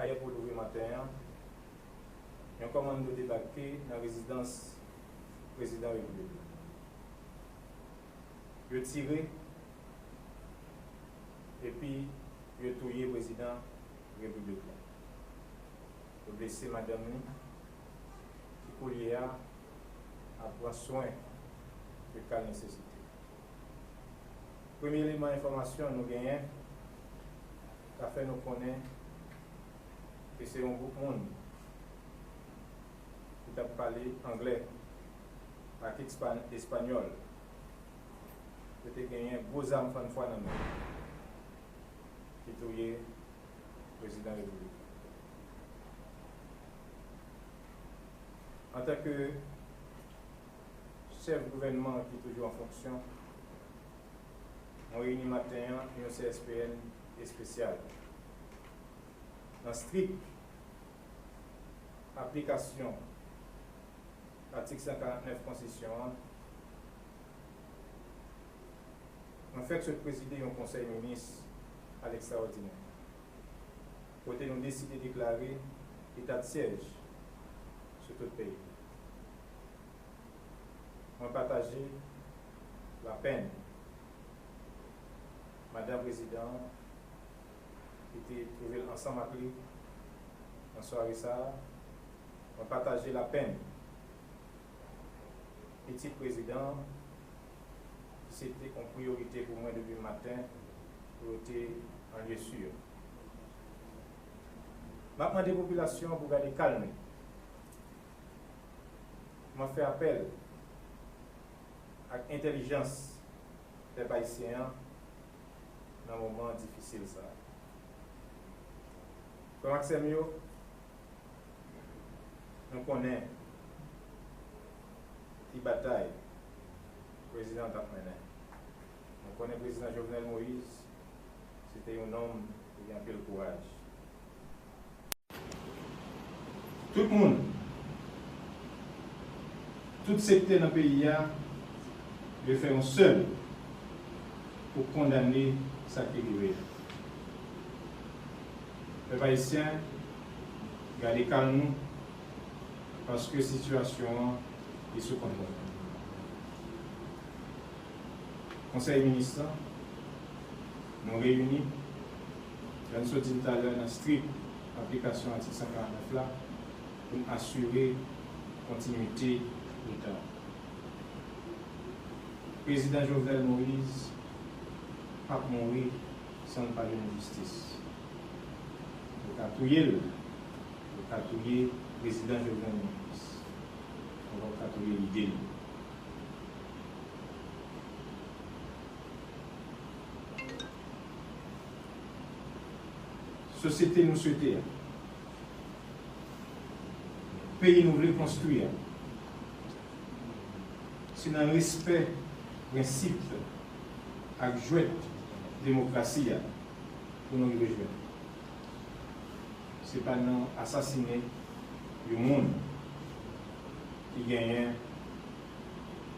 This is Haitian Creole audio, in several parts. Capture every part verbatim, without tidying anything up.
Ayè pou louvri maten an, yon kòmando debake nan rezidans prezidan repiblik la. Yo tire epi yo touye prezidan repiblik la. Yo blese madanm li, ki koulye a ap pran swen de kal nesesite. Premye eleman enfòmasyon nou genyen ka fè nou konnen ke se yon gwoup moun ki t ap pale anglè ak espa-, espanyòl. Yo te genyen gwo zam fannfwa nan men yo ki touye prezidan repiblik la. Antanke chèf gouvènman ki toujou an fonksyon, mwen reyini maten an yon C S P N espesyal. Nan strik aplikasyon atik san karant nèf konstitisyon an, mwen fèk sot prezide yon konsèy minis a lekstraòdinè, kote nou deside deklare eta de syèj sou tout peyi. Mwen pataje lapenn madan prezidan an ki te twouve l ansanm ak li nan sware sa a. Mwen pataje lapenn pitit prezidan an, ki se te yon priyorite pou mwen depi maten, pou yo te an lye si. M ap mande popilasyon an pou gade kalm li. M ap fè apèl ak entèlijans pèp ayisyen an nan moman difisil sa a. Frè m ak sè m yo, nou konnen ki batay prezidan an t ap mennen. Nou konnen prezidan Jovenel Moïse, se te yon nonm ki gen anpil kouraj. Tout moun, tout sektè nan peyi a, dwe fè yon sèl pou kondane sa ki rive a. Pèp ayisyen, gade kalm nou, paske sitiyasyon an li sou kontwòl. Konsèy minis lan, nou reyini, jan n sot di l talè, nan strik aplikasyon atik san karant nèf la, pou n asire kontinwite eta a. Prezidan Jovenel Moïse p ap mouri san l pa jwenn jistis. Yo ka touye l, yo ka touye prezidan Jovenel Moïse. Yo ka touye lide l. Sosyete nou swete a, peyi nou vle konstwi a, se nan respè prensip ak jwèt demokrasi a pou nou rive jwenn. Se pa nan asasinen yon moun ki genyen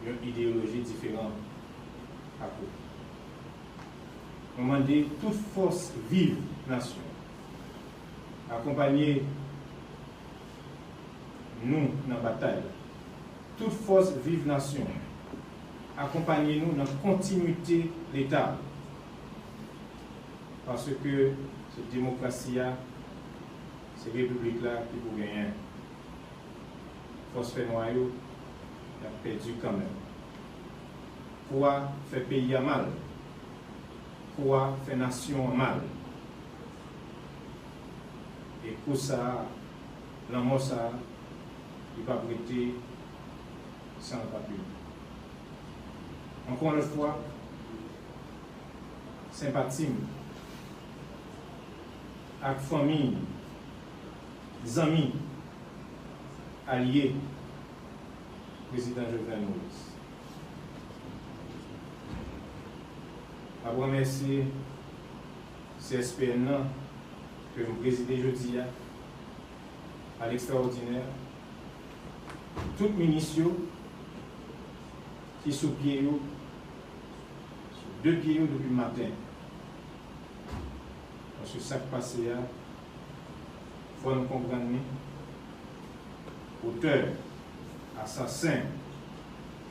yon ideyoloji diferan ak ou. Mwen mande tout fòs viv nasyon an, akonpanye nou nan batay la. Tout fòs viv nasyon an, akonpanye nou nan kontinwite Leta. Paske se demokrasi a, se repiblik la ki pou genyen. Fòs fènwa yo, y ap pèdi kanmenm. Kou a fè peyi a mal. Kou a fè nasyon an mal. E kou sa a, lanmò sa a, li p ap rete san l pa pini. Ankò yon lòt fwa, senpati m ak fanmi, zanmi, alye prezidan Jovenel Moïse. M ap remèsye C S P N nan ke m prezide jodi a, a lekstraòdinè, tout minis yo ki sou pye yo, sou de pye yo depi maten. Paske sa k pase a, Fò nou konprann li, otè, asasen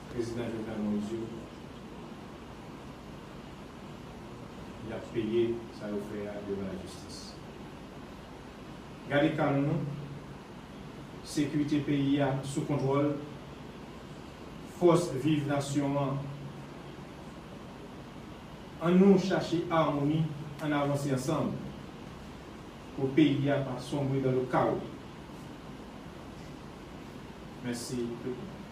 Prezidan Jovenel Moïse yo, y ap peye sa yo fè a devan lajistis. Gade kalm nou, sekirite peyi a sou kontwòl, fòs viv nasyon an. An nou chache amoni, ann avanse ansanm pou peyi a pa sombre dans le chaos. Mèsi tout moun.